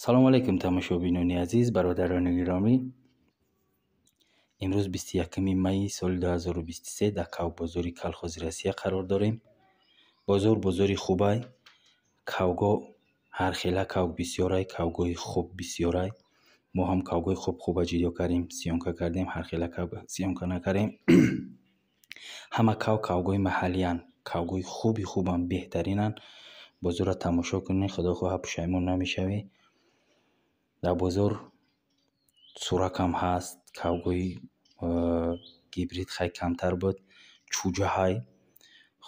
Салому алайкум, тамошобинони азиз, бародарони гиромӣ. Имрӯз 21 майи соли 2023 дар кавбозори колхози Россия қарор дорем. Бозор бозори хубай, кавго ҳархела кавг бисёрай, кавгои хуб бисёрай. Мо ҳам кавгои хуб хуба ҷидо кардем, съёмка кардем, ҳархела кавг съёмка накардем. Ҳама кавг кавгои маҳаллиянд, кавгои хуби хубанд, беҳтаринанд. Бозорро тамошо кунед, худо хоҳад пушаймон намешавӣ. Дар бозор суракам ҳаст, кавгои гибрид хай камтар буд, чӯҷа ҳай.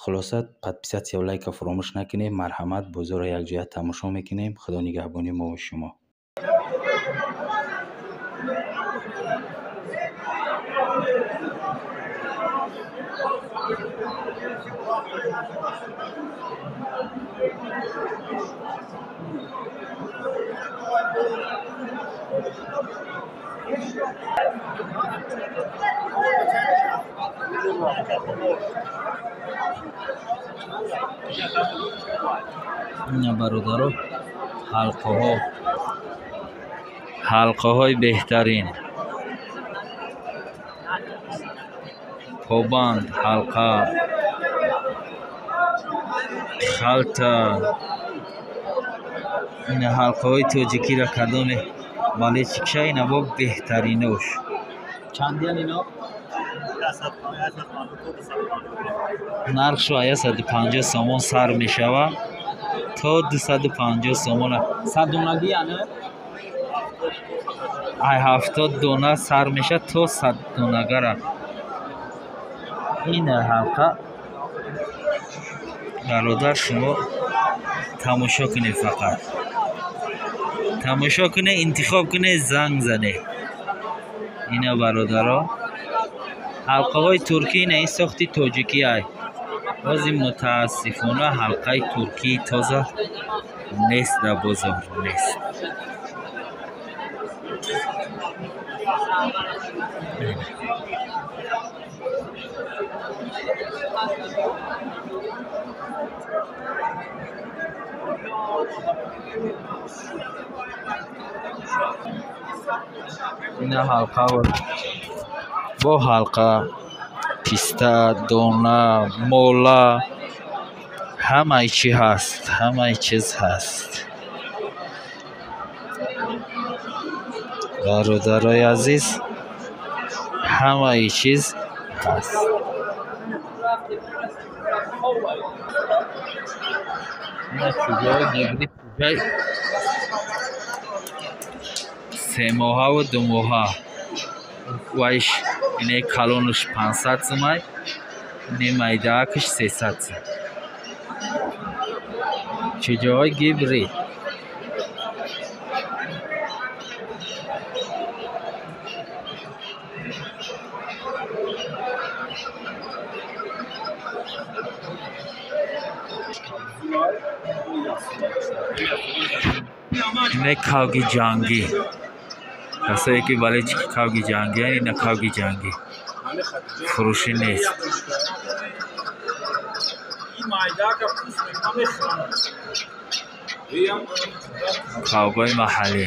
Хулоса, подписаться ва лайка фаромӯш накунед. Марҳамат, бозорро якҷоя тамошо мекунем. Худо нигаҳбони мову шумо. Ина бародаро, ҳалқаҳо, ҳалқаҳои беҳтарин, побанд, ҳалқа, халта. Ина ҳалқаҳои тоҷикиро кардоме балечикша, ина бо беҳтаринош. Чандиян ино? Нархшо 150 сомон сар мешавад то 250 сомон. 100 донагӣ яъне? Ай 70 дона сар мешавад то 100 донагара. Ин ҳалқа бародар, шумо тамошо кунед, фақат тамошо кунед, интихоб кунед, занг занед. Ина бародаро, ҳалқаҳои туркӣ, ина ин сохти тоҷикӣ ай. Бози мутаассифона ҳалқаи туркии тоза нест дар бозор, нест. Ина ҳалқа бо ҳалқа, писта, дона, мола, ҳамаи чӣ ҳаст, ҳамаи чиз ҳаст. Бародарои азиз, ҳамаи чиз ҳаст. Ина чӯҷаҳои гибрид, чӯҷаи семоҳаву думоҳа. Вайш ине калонаш 500 сумай, ине майдаакаш 300 сум. Чӯҷаҳои гибрид. Ине кавги ҷангӣ. Касое ки балечики кавги ҷангианд, ина кавги ҷангӣ. Фурӯшӣ нест. Кавгои маҳаллӣ.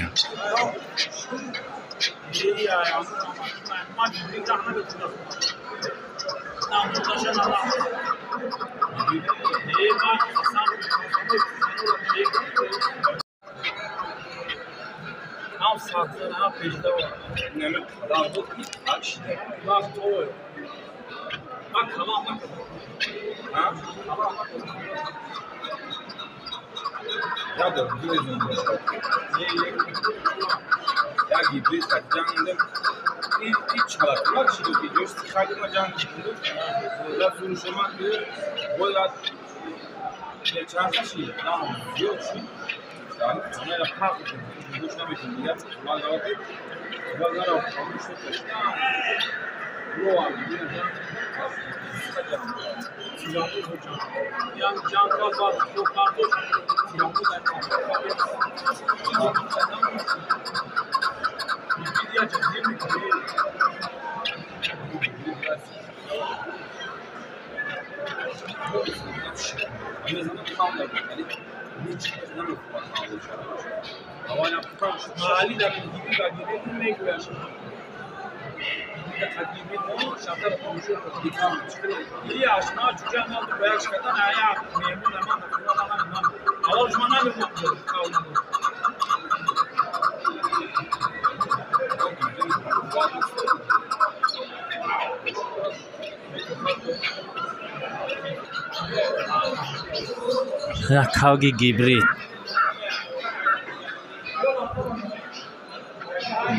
Як кавги гибрид.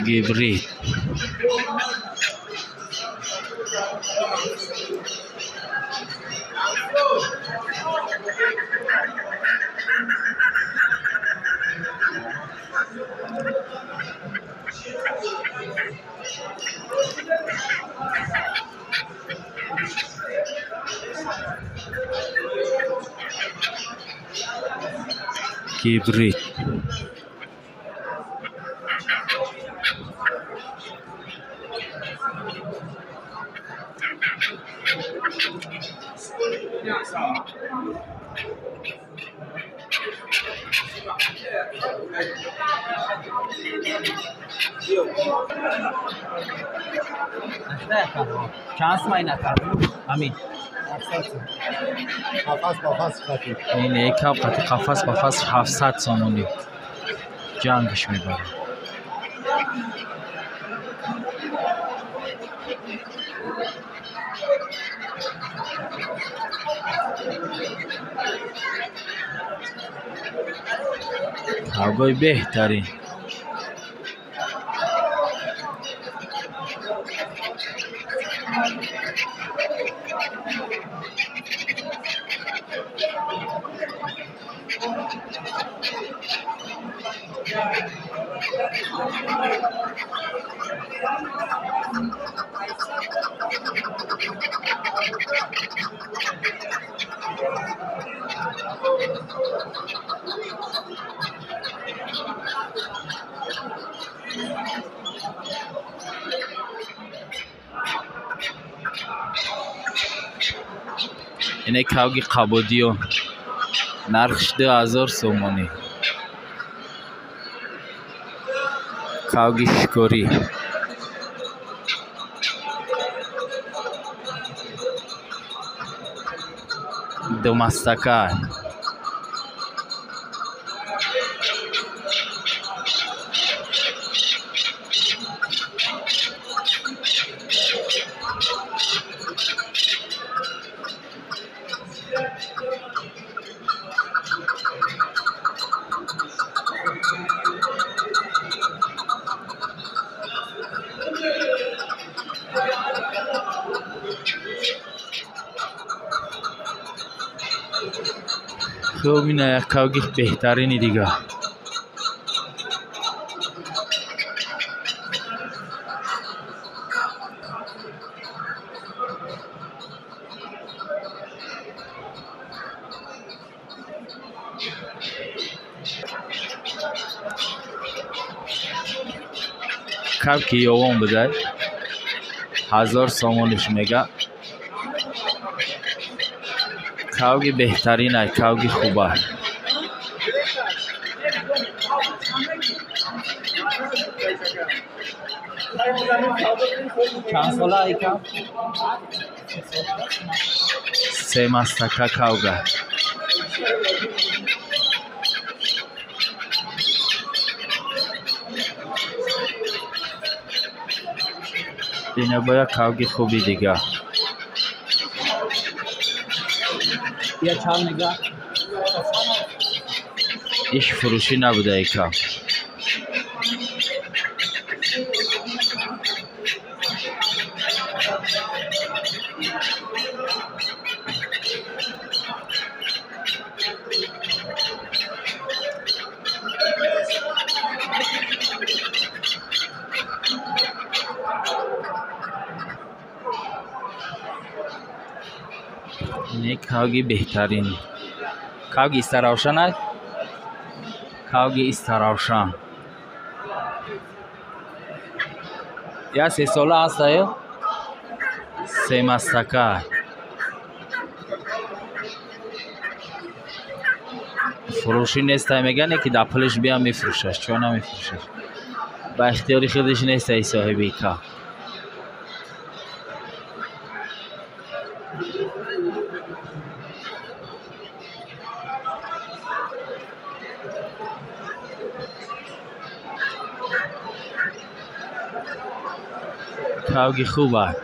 Гибрид. Гибрид. Чанд сумай накард? Амин. Ин каб қати қафас ба фас 700 сомонӣ ҷангаш мебарад. Кавгои беҳтарин. Ине кавги қабодиён нархш 2000 сомонӣ. Кавги шикорӣ. Думастака. Хуб, ина як кавги беҳтарини дигар. Кавки ёвон будай 1000 сомониш мега. Кавги беҳтаринай, кавги хубай. Чанд сола ай кав? Семастака кавга. Ина боя кавги хуби дигар. Я чанд мега? Иш фурӯшӣ набуда ай кав. Ине кавги беҳтарин. Кавги истаравшан ай? Кавги истаравшан. Я сесола аст аю? Семастака. Фурӯшӣ нестай мегане ки дар пулаш биям мефурӯшаш, чо намефурӯшаш. Ба ихтиёри худаш нестай соҳиби кавг. Кавги хуб аст.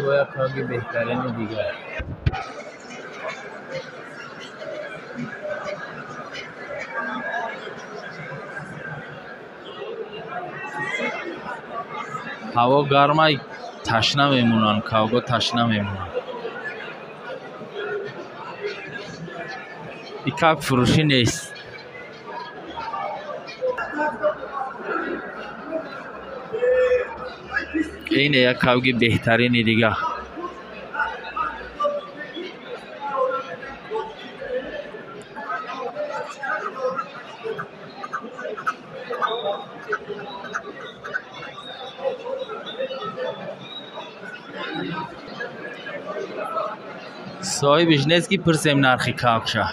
Бояд кавги беҳтарини дигар. Ҳаво гармай, ташна мемонанд, кавго ташна мемонанд. И кавг фурӯшӣ нест. Ин як кавги беҳтарини дигар. Соҳибиш нест ки пурсем нархи кавгша.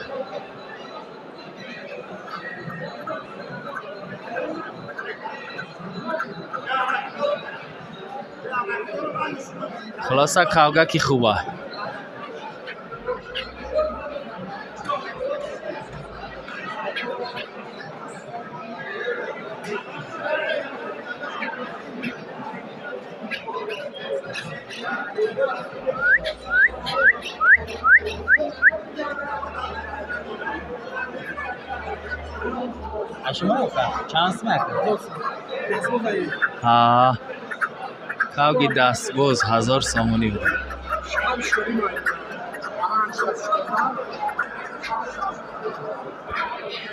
Хулоса кавга ки хуба. Кавги дастбоз 1000 сомонӣ буд.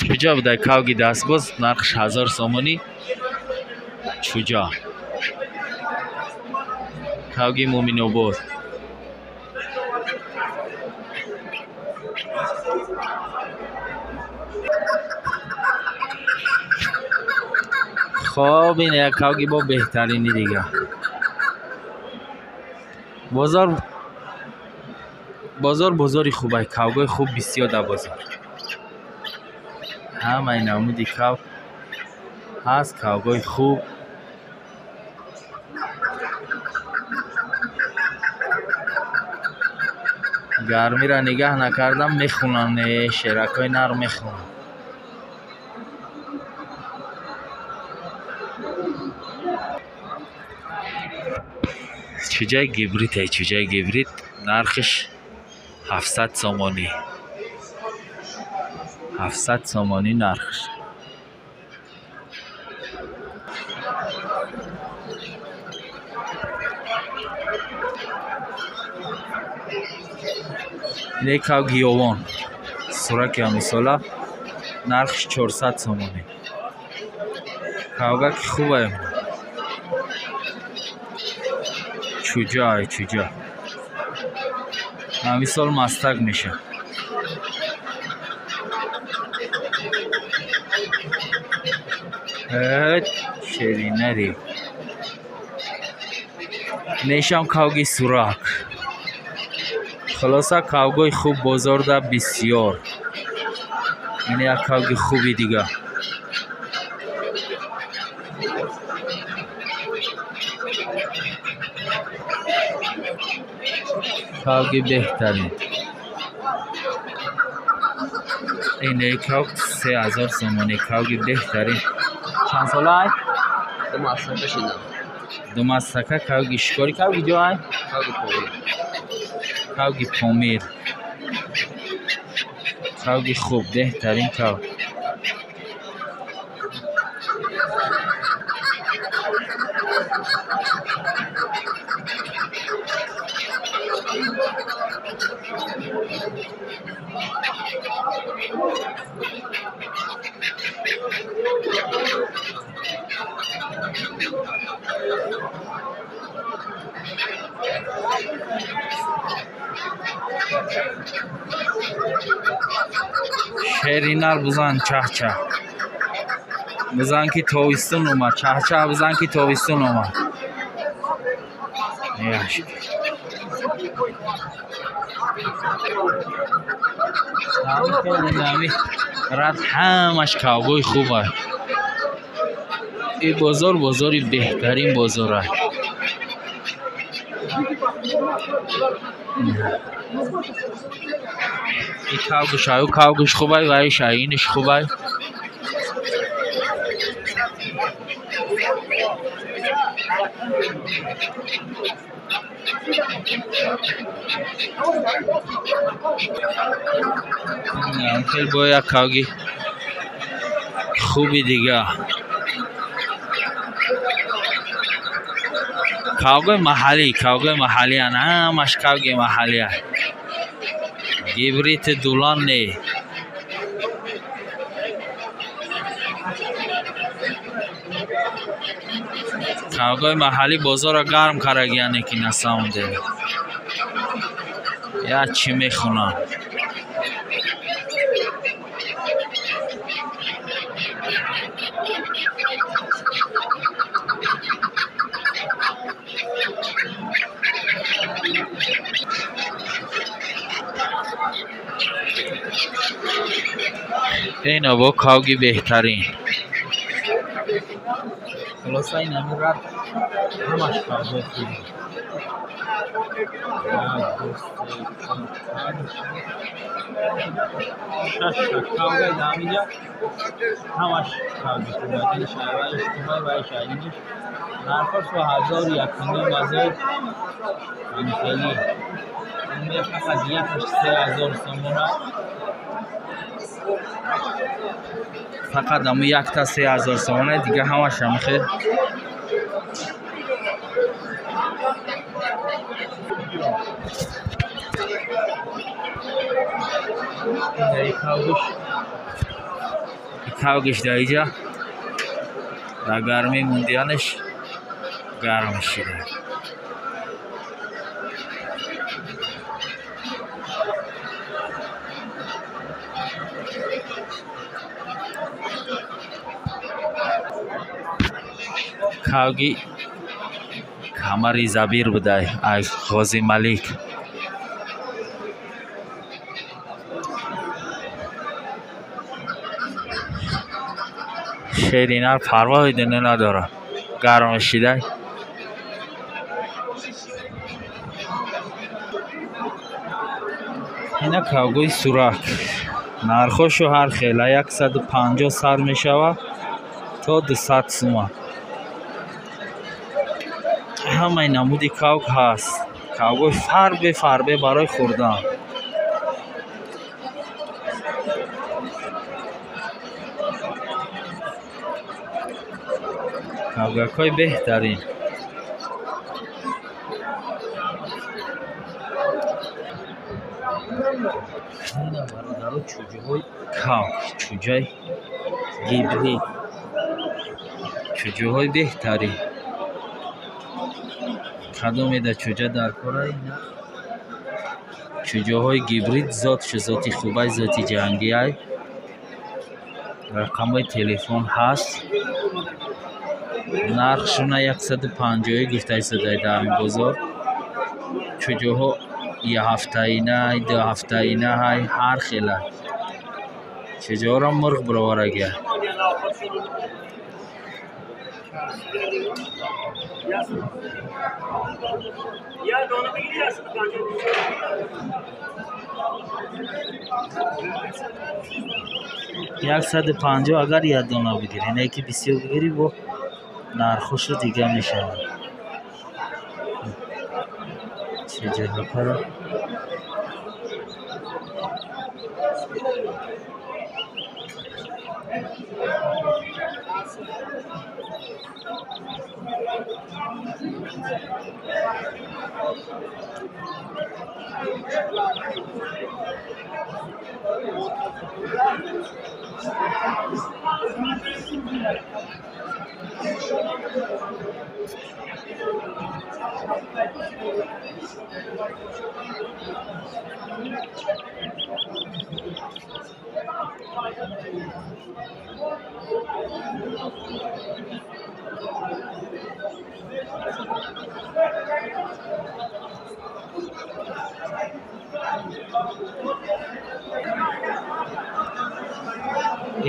Чуҷа будай кавги дастбоз, нархш 1000 сомонӣ. Чуҷа. Кавги Муминобод. Хоб, ин як кавги бо беҳтарини дигар. Бозор бозори хубай, кавгои хуб бисёр дар бозор. Ҳамаи намуди кавг ҳаст, кавгои хуб. Гармиро нигаҳ накардам, мехунанд, шеракҳои нар мехунанд. Чуҷаи гибрид, чуҷаи гибрид нархиш 700 сомонӣ. 700 сомонӣ нархш. Ин кавги ёвон сураки ҳамисола нархш 400 сомонӣ. Кавгаки хубае. Чуҷа, чуҷа. Ҳамисол мастак меша. Шеринари. Нешам кавги сурак. Хулоса кавгои хуб бозорда бисёр. Ин як кавги хуби дигар. Кавги беҳтарин. Ин кавг 3000 сомонӣ, кавги беҳтарин. Чанд сола ай? Думастака кавги шикори кавги ҷоай? Кавги Помир. Кавги хуб, беҳтарин кав. Шеринар бузан чахчах. Бузан ки тобистон омад. Чахчах бузан ки тобистон омад. Рад ҳамаш кавгои хуб аст. Ин бозор бозори беҳтарин бозор аст. И кавгиш аю кавгиш хуб ай ва иш айиниш хуб ай. Хел бо як кавги хуби дига. Кавгои маҳаллӣ, кавгои маҳаллиан, ҳамаш кавги маҳаллиа. Гибрид дулан не. Кавгои маҳаллӣ бозорро гарм карагияне ки на самом деле. Я чӣ мехонам. Ина бо кавги беҳтарин. Хулоса ин ҳамин рад ҳамаш кавгои хуб. Шаш кавгай дар ҳаминҷа ҳамаш кавги хуб. Инаш айваиш хубай ва иш айиниш. Нархош бо ҳазор, якуним ҳазор. Ҳамин хеле. Ин фақат якаш 3000 сомона. Фақат ҳамун якта 3000 сомона, дига ҳамаш ҳамихел. Кавгиш дар иҷа дар гармӣ мондианаш гарм шуда. Кавги Камари Забир будай аз Ғози Малик. Шеринар парвои дунё надорад. Гарм шидай. Ина кавгои сурак. Нархошу ҳар хела 150 сар мешавад то 200 сума. Ҳамаи намуди кавг ҳаст. Кавгои фарбе фарбе барои хӯрдан. Кавгакҳои беҳтарин. Ина бародаро чӯҷаҳои кавг, чӯҷаи гибрид, чӯҷаҳои беҳтарин. Кадоме да чӯҷа дар кора ина чӯҷаҳои гибрид зотшу зоти хубай, зоти ҷангиай. Рақамҳои телефон ҳаст. Нархшуна 150 гуфта истодай дар ин бозор. Чӯҷаҳо яҳафтаина, дуҳафтаина ҳай, ҳар хела. Чӯҷаҳоро мурғ бироварагия. 150 агар як дона бигирӣ, не ки бисёр бигирӣ, бо нархошу дига мешавад. Чӯҷаҳапара.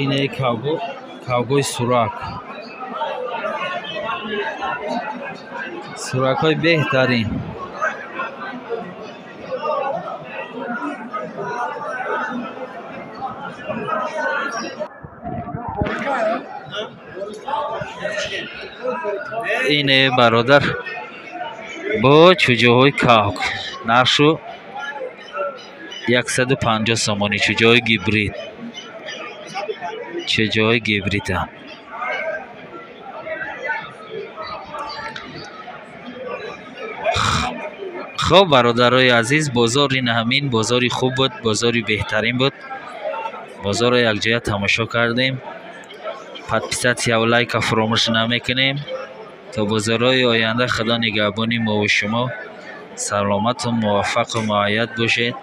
Ине кавгои сурак. Суракҳои беҳтарин. Ине бародар бо чӯҷаҳои кавк. Нархшу 150 сомонӣ, чӯҷаҳои гибрид. Чӯҷаҳои гибриданд. Хоб бародарои азиз, бозор ин ҳамин бозори хуб буд, бозори беҳтарин буд. Бозорро якҷоя тамошо кардем. Подписатсия ва лайка фуромӯш намекунем. То бозорҳои оянда Худо нигаҳбони мову шумо. Саломату муваффақу муайяд бошед.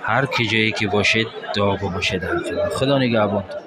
Ҳар ки ҷое ки бошед, дуогӯ бошед. Худо нигаҳбонтон.